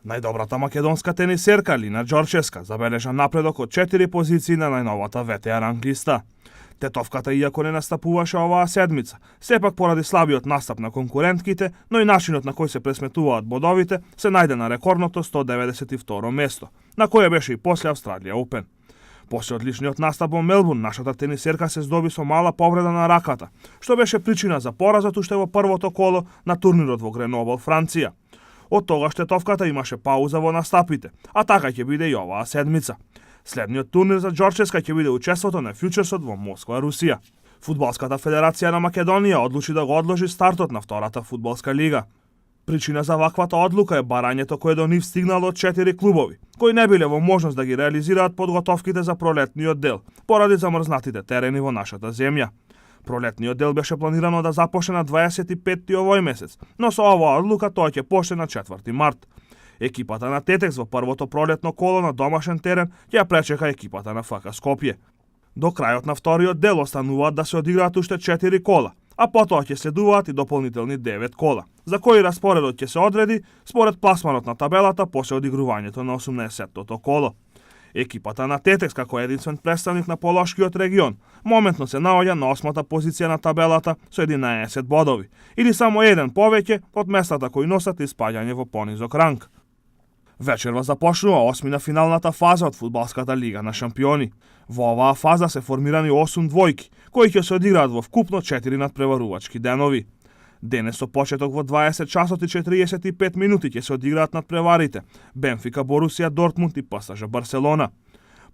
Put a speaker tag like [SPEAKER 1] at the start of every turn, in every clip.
[SPEAKER 1] Најдобрата македонска тенисерка Лина Ѓорчевска забележа напредок од 4 позиции на најновата ВТА ранг листа. Тетовката, иако не настапуваше оваа седмица, сепак поради слабиот настап на конкурентките, но и начинот на кој се пресметуваат бодовите, се најде на рекордното 192 место, на кое беше и после Австралија Опен. После одличниот настап во Мелбурн, нашата тенисерка се здоби со мала повреда на раката, што беше причина за поразот уште во првото коло на турнирот во Гренобл, Франција. Од тогаш тетовката имаше пауза во настапите, а така ќе биде и оваа седмица. Следниот турнир за Ѓорчевска ќе биде учеството на Фјучерсот во Москва, Русија. Фудбалската федерација на Македонија одлучи да го одложи стартот на втората фудбалска лига. Причина за ваквата одлука е барањето кое до нив стигнало од 4 клубови, кои не биле во можност да ги реализираат подготовките за пролетниот дел, поради замрзнатите терени во нашата земја. Пролетниот дел беше планирано да започне на 25 овој месец, но со оваа одлука тоа ќе почне на 4 март. Екипата на Тетекс во првото пролетно коло на домашен терен ќе пречека екипата на ФК Скопје. До крајот на вториот дел остануваат да се одиграат уште 4 кола, а потоа ќе следуваат и дополнителни 9 кола, за кои распоредот ќе се одреди според пласманот на табелата после одигрувањето на 80-тото коло. Екипата на Тетекс, како единствен представник на Полошкиот регион, моментно се наоѓа на 8-та позиција на табелата со 11 бодови, или само еден повеќе од местата кои носат испаѓање во понизок ранг. Вечерва започнува осмина финалната фаза од фудбалската лига на шампиони. Во оваа фаза се формирани 8 двојки, кои ќе се одиграат во вкупно 4 надпреварувачки денови. Денес со почеток во 20 часот и 45 минути ќе се одиграат надпреварите Бенфика, Борусија, Дортмунд и ПСЖ Барселона.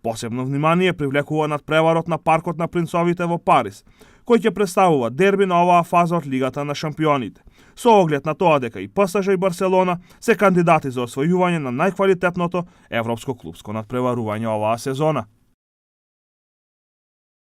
[SPEAKER 1] Посебно внимание привлекува надпреварот на Паркот на принцовите во Париз, кој ќе представува дерби на оваа фаза од Лигата на шампионите, со оглед на тоа дека и ПСЖ и Барселона се кандидати за освојување на најквалитетното европско клупско надпреварување оваа сезона.